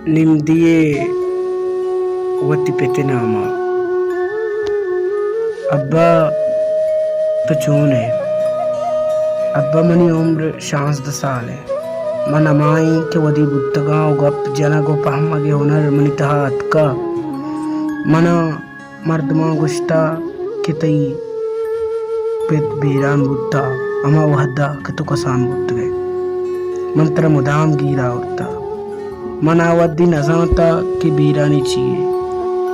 نمدی ءَ وتی پت ءِ نام ءَ۔ ابا، تو چون ئے؟ ابا، منی عمر شانزدہ سال اِنت۔ من ہمائیں کہ ودی بوتگاں ءُ گپ جنگ ءُ پہمگ ءِ ہنر منی تہا اتکگ۔ من ءَ مردماں گوشتگ کہ تئی پت بیران بوتگ، ہما وہد ءَ کہ تو کسان بوتگ ئے۔ من ترا مدام گیر آورتگ۔ من آ وہدی نہ زانتگ کہ بیرانی چی یے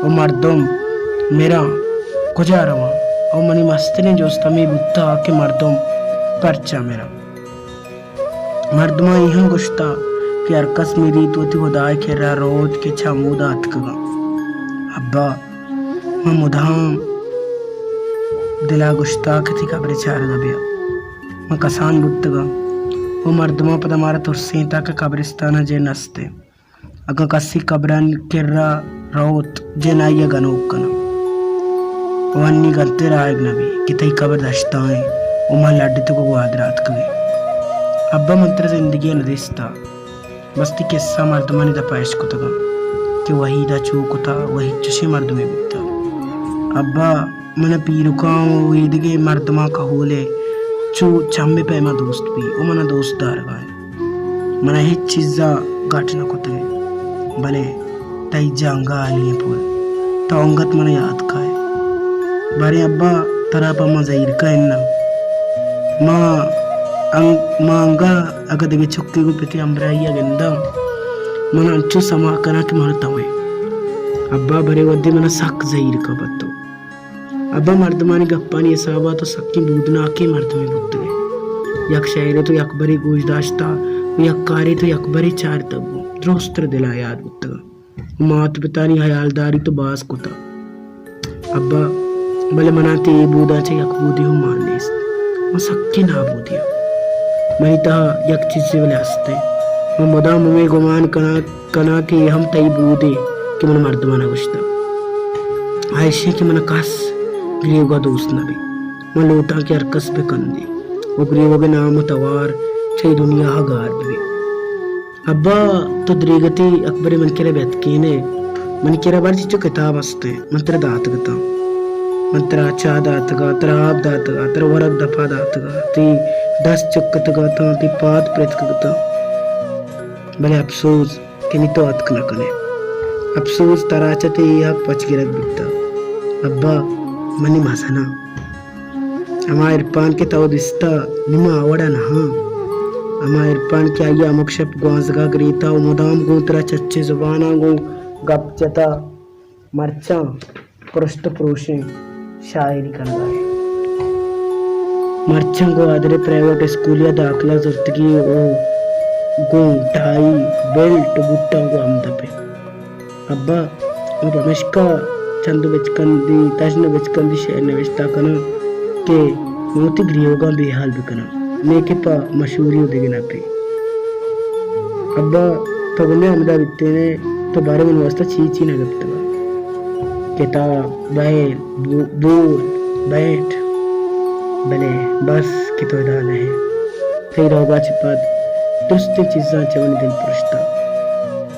ءُ مردم مراں کجا رواں، ءُ منی مستریں جست ہمے بوتگ کہ مردم پرچا مراں۔ مردماں اے ہم گوشتگ کہ ہرکس مریت وتی ہدا ءِ کرا روت کہ چہ ہمودا اتکگاں۔ ابا، من مدام دل ءَ گوشتگ کہ تئی قبر ءِ چارگ ءَ بیاں۔ من کسان بوتگاں ءُ مردماں پدا مارا ترسینتگ کہ قبرستان ءَ جن است اِنت۔ اگاں کسے قبرانی کرا روت، جن آئی ءَ گنوک کناں ءُ انی گنتر آیگ نہ بیت کہ تئی قبر دشت ءَ اِنت ءُ ما لڈتگ ءُ گوادر ءَ اتکگ ایں۔ ابا، من ترا زندگی ءَ نہ دیستگ۔ بس تئی قصہ مردمانی دپ ءَ اشکتگ اَنت کہ وحید ءَ چو کتگ، وحید چشیں مردمے بوتگ۔ ابا، من ءَ پیرکاں ءُ ایدگہ مردماں کہول ءَ چو چم ءِ پیما دوست بیت ءُ من ءَ دوست دارگ ءَ اَنت۔ من ءَ ہچ چیز ءَ گٹ نہ کتگ اِنت، بلے تئی جنگ ءَ ہالی ایں پل، تو انگت من ءَ یات کائے۔ باریں ابا، ترا پہ من زہیرکا اناں۔ ما انگ-، ما انگا اگاں دگہ چکے گوں پت ءِ ہمراہی ءَ گنداں، من انچو سما کناں کہ من توئیں۔ ابا، برے وھدے من ءَ سک زہیرکا پہ تو۔ ابا، مردمانی گپانی حساب ءَ تو سکیں بودناکیں مردمے بوتگ ئے۔ یک شئیرے تو یکبرے گوش داشتگ ءُ یک کارے تو یکبرے چارتگ، درست ترا دل ءَ یات بوتگ۔ مات پتانی ہیالداری تو باز کتگ۔ ابا، بلے من ءَ تئی اے بود ءَ چہ یک بودے ہم مان نیست۔ من سکیں نابودے آں۔ منی تہا یک چیزے بلے است اِنت۔ من مدام ہمے گمان کناں، کناں کہ اے ہم تئی بودے کہ من مردماں نہ گوشتگ۔ آ ایشی کہ من ءَ کس گریوگ ءَ دوست نہ بیت۔ من لوٹاں کہ ہرکس بہ کندیت ءُ گریوگ ءِ نام ءُ توار چہ اے دنیا ءَ گار بہ بیت۔ ابا، تو دریگتی اکبرے من کرا بہ اتکین ئے۔ منی کرا بر چنچو کتاب است اَنت، من ترا داتگ اتاں۔ من ترا چاہ داتگ ءَ، ترا آپ داتگ ءَ، ترا ورگ دپ ءَ داتگ ءَ، تئی دست چکتگ اتاں، تئی پاد پرتکگ اتاں۔ بلے اپسوز کہ نی تو اتک نہ کن ئے۔ اپسوز، ترا چہ تئی اے حق پچ گرگ بیتگ۔ ابا، منی مزناں۔ ہما عرفان کہ تو دیستہ، نی من آ وڑا نہ آں۔ ہما عرفان کہ آئی ءَ ہمک شپ گوانزگا گریتہ ءُ مدام گوں ترا چچیں زباناں گوں گپ جتہ، مرچاں پرشت ءُ پروشیں شاعری کنگا اِنت۔ مرچاں گوادر ءِ پرائیویٹ اسکولے ءَ داخلہ زرتگی ءُ گوں ٹائی، بیلٹ ءُ بوٹاں گوں ہمدپ اِنت۔ ابا، من پمیشکا چند ءُ بچکندی، تژن ءُ بچکندی شعر نوشتہ کناں کہ من وتی گریوگاں بے حال بکناں، نئے کہ پہ مشہوری ءُ دگہ نپے۔ ابا، تو گوں مئے ہمدا بیتین ئے، تو باریں من واسطہ چی چی نہ گپتگ؟ کتاب، بئیل، بو-، بول، بیٹ، بلے بس کہ تو ادا نہ ئے۔ تئی روگا چہ پد درستیں چیزاں چہ منی دل پرشتگ۔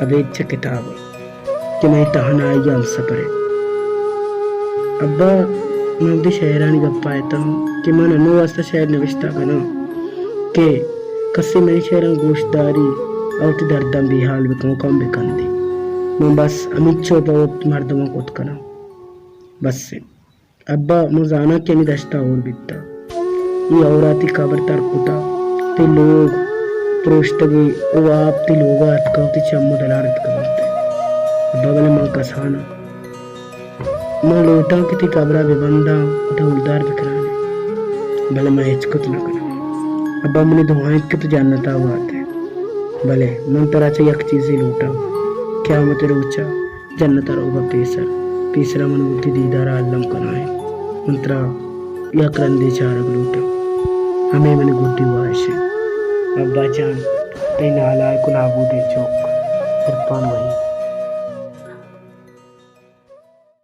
ابید چہ کتاب کہ منی تہنائی ءِ ہمسپر اِنت۔ ابا، من وتی شئیرانی گپ ءَ اتاں کہ من انوں واسطہ شئیر نبشتہ کناں کہ کسے منی شئیراں گوش داری ءُ وتی درداں بے حال بکن ءُ کم بکندی۔ من بس ہمینچو پہ وت مردماں کت کناں۔ بس اِنت۔ ابا، من زاناں کہ ہمے دشت ءَ ہور بیتگ۔ اے ہور ءَ تئی قبر تر کتگ، تئی لوگ پروشتگ ءُ واب تئی لوگ ءَ اتکگ ءُ تئی چم ءُ دلار اتکگ اَنت۔ ابا، بلے من کسان آں۔ من لوٹاں کہ تئی قبر ءَ بہ بنداں ءُ ڈولدار بہ کناں، بلے من ہچ کت نہ کناں۔ ابا، منی دعا اِنت کہ تو جنت ءَ بات ئے، بلے من ترا چہ یک چیزے لوٹاں، قیامت ءِ روچ ءَ جنت ءَ روگ ءَ پیسر، پیسر ءَ من وتی دیدار ءَ الم کنائین۔ من ترا یک رندے چارگ لوٹاں۔ ہمے منی گڈی واہش اِنت۔ ابا جان، تئی نالائک ءُ نابودیں چک، عرفان وحید۔